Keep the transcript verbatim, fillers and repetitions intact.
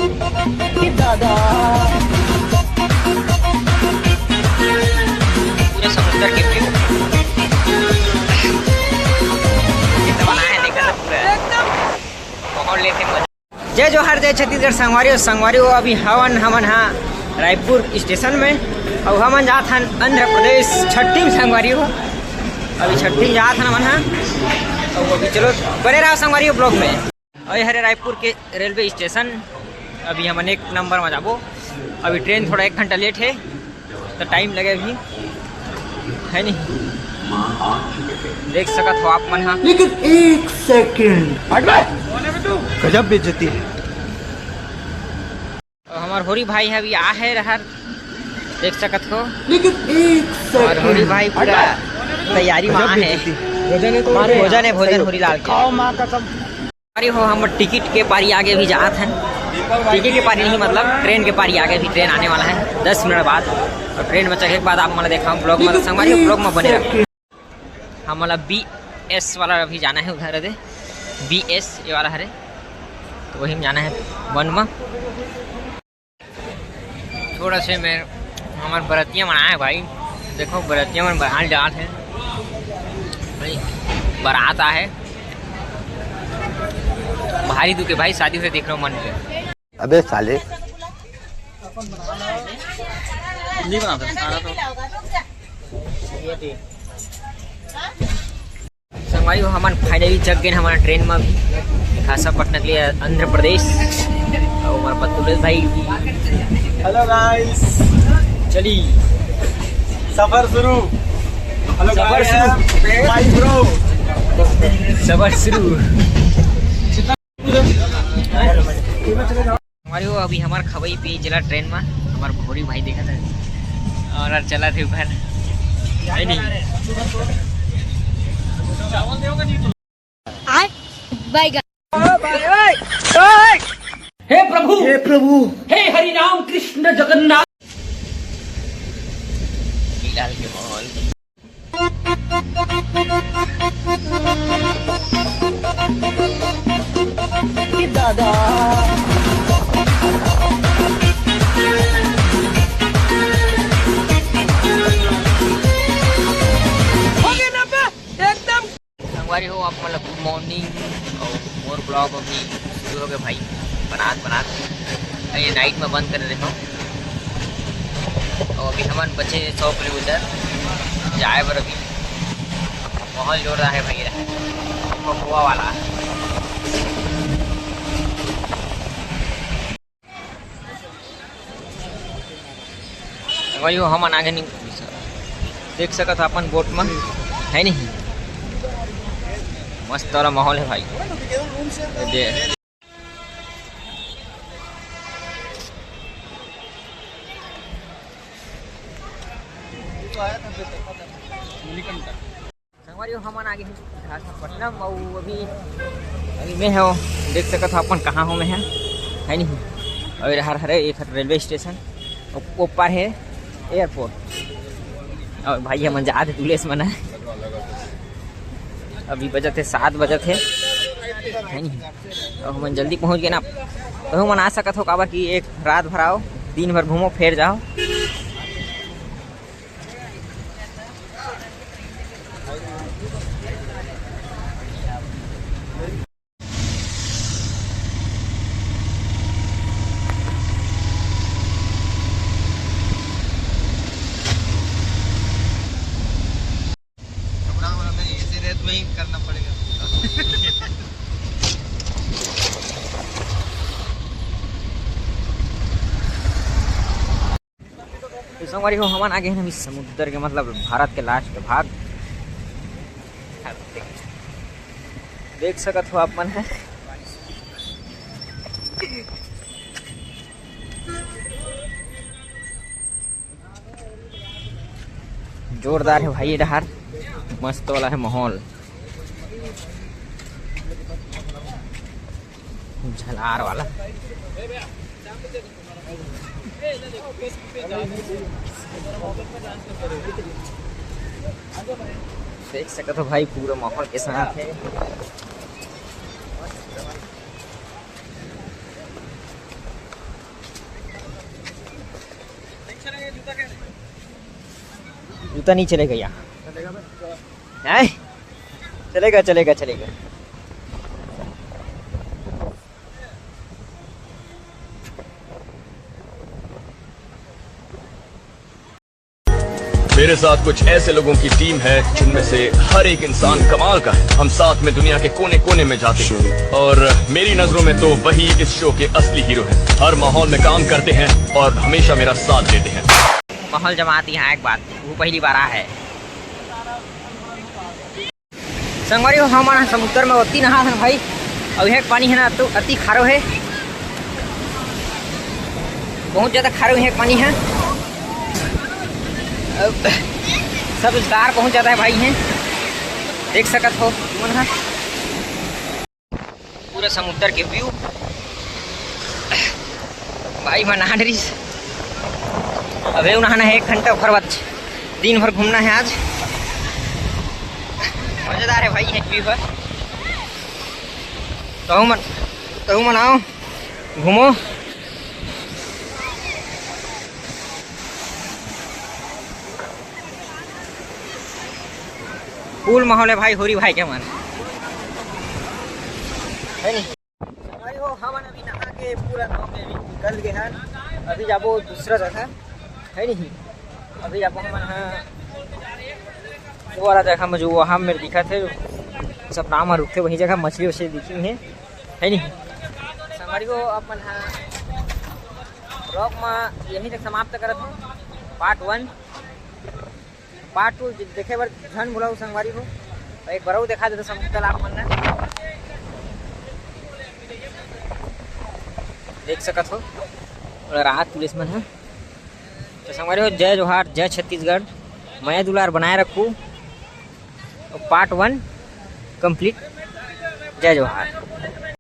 पूरा समुद्र के view। ये तो बना है, देखा था पूरा। माहौल लेते मजा। जय जोहार, जय छत्तीसगढ़ संगवारी हो। संगवारी हो, अभी हवन हमन हा रायपुर स्टेशन में, अउ हमन जात हन आंध्र प्रदेश छट्ठी में संगवारी हो। अभी छट्ठी में जात हन हमन हा, अउ अभी चलो बने रहो संगवारी हो vlog में। अउ ये हरे रायपुर के रेलवे स्टेशन, अभी हमन एक नंबर में जाबो। अभी ट्रेन थोड़ा एक घंटा लेट है, तो टाइम लगे अभी, है नहीं? देख सकत हो आप मन हा। लेकिन एक सेकंड। हट बे। गजब बेइज्जती है। अउ हमार होरी भाई है अभी आ है रहर, देख सकत हो। लेकिन एक हमार होरी सेकंड। भाई पूरा तैयारी में गजब आ है। बेइज्जती। भोजन है तो हमार भोजन है, भोजन होरी लाल के। खाओ माँ कसम। अरे हो, हम टिकट के पारी आगे भी जात हन। टिकट के पारी नहीं, मतलब ट्रेन के पारी आगे भी, ट्रेन आने वाला है दस मिनट बाद। और ट्रेन में चढ़े के बाद आप मन देखा vlog में, संगवारी vlog में बने रहो। हमला बी एस वाला अभी जाना है उधर दे, बी एस ये वाला हरे, तो वही में जाना है वन में। थोड़ा से मैं हमार बरतिया मन आए भाई, देखो बरतिया मन बहाल जात है भाई, बारात आहे भारी दुखे भाई, शादी से देख रहा हूँ मन पे। अबे साले। नहीं बना सकता, सारा तो संगवारी हो, हमन finally चढ़ गए हमारा ट्रेन में भी, खासा पटना के लिए आंध्र प्रदेश। और हमारे पतुलेश भाई भी। Hello guys, चली सफर शुरू। Hello सफर guys, शुरू। My bro। सफर शुरू। हमारे वो अभी हमार खवई पे जिला ट्रेन में हमार भोरी भाई देखा था और चला थे ऊपर, है नहीं? आय बैगन। हे प्रभु, हे प्रभु, हे हरि राम कृष्ण जगन्नाथ। फिलहाल के माहौल। दादा। संगवारी हो, आप मन ला गुड मॉर्निंग। और मोर ब्लॉग अभी शुरू हो गए भाई, बनात बनात ये नाइट में बंद कर रहे हो। और अभी हमन बचे सौ किलोमीटर जाए बर। अभी माहौल जोरदार है भाई, महुआ वाला। भाई वो हमन आगे नहीं, देख सकत हो अपन बोट में, है नहीं? मस्त वाला माहौल है भाई। ये दे। संगवारी हो, हमन आगे हैं खासा पटना में, अउ अभी, अभी मैं हो, देख सकत हो अपन कहाँ हो मैं है, है नहीं? अउ हर हरे एक रेलवे स्टेशन, ओ, ओ पार है एयरपोर्ट। और भाई हमन जात हे दुलेस मन है, अभी बजत है सात बजत है, है नहीं? तो हमन जल्दी पहुँच गए ना, तो हमन आ सकत हो, काबर कि एक रात भर आओ, दिन भर घूमो, फिर जाओ। कपड़ा वाला में ऐसे रेत में ही करना पड़ेगा। तो संगवारी हो, हमन आगे हैं अभी समुद्र के, मतलब भारत के लास्ट भाग। देख सकत हो आप मन है, जोरदार है भाई ये डहार, मस्त वाला है माहौल, झलार वाला। देख सकत हो भाई, पूरा माहौल के साथ है। जूता नहीं चलेगा यहाँ। हैं? चलेगा, चलेगा, चलेगा। मेरे साथ कुछ ऐसे लोगों की टीम है जिनमें से हर एक इंसान कमाल का है। हम साथ में दुनिया के कोने कोने में जाते हैं और मेरी नजरों में तो वही इस शो के असली हीरो हैं। हर माहौल में काम करते हैं और हमेशा मेरा साथ देते हैं। माहौल जमात यहाँ एक बात, वो पहली बार आ है। संगवारी हो, हमन ह समुद्र में ओती नहात हन भाई। अउ इहाँ के पानी है ना, तो अति खारो है, बहुत ज्यादा खारो इहाँ के पानी है। अउ सब गार बहुत ज्यादा है भाई, है देख सकत हो तुमन ह। पूरा समुद्र के व्यू। भाई मन नहा डरिस। अबे नहाना है एक घंटा, ओकर बाद दिन भर घूमना है आज। मजेदार है भाई ये व्यू है। तहु मन, तहु मन आओ, घूमो। फुल माहौल है भाई, होरी भाई के मन। है नहीं? भाई हो, हमन अभी नहा के पूरा नहा के अभी निकल गए हैं। अभी जाबो दूसरा जगह, है नहीं? अभी जाबो हमन, हाँ, वो वाला जगह में, जो वहाँ मेरे दिखा थे, सब नाम रुकते वही जगह, मछली वछली दिखी है, है नहीं? संगवारी हो, अपन, हाँ, ब्लॉग में यहीं तक समाप्त करत हूँ। पार्ट वन, पार्ट टू देखे बर झन भुलाऊ संगवारी हो। एक बार अउ देखा देते समुद्र आप मन ने देख सकत हो, और राहत पुलिस मन है। तो संगवारी हो, जय जोहार, जय छत्तीसगढ़, मया दुलार बनाए रखू। पार्ट वन कंप्लीट। जय जोहार।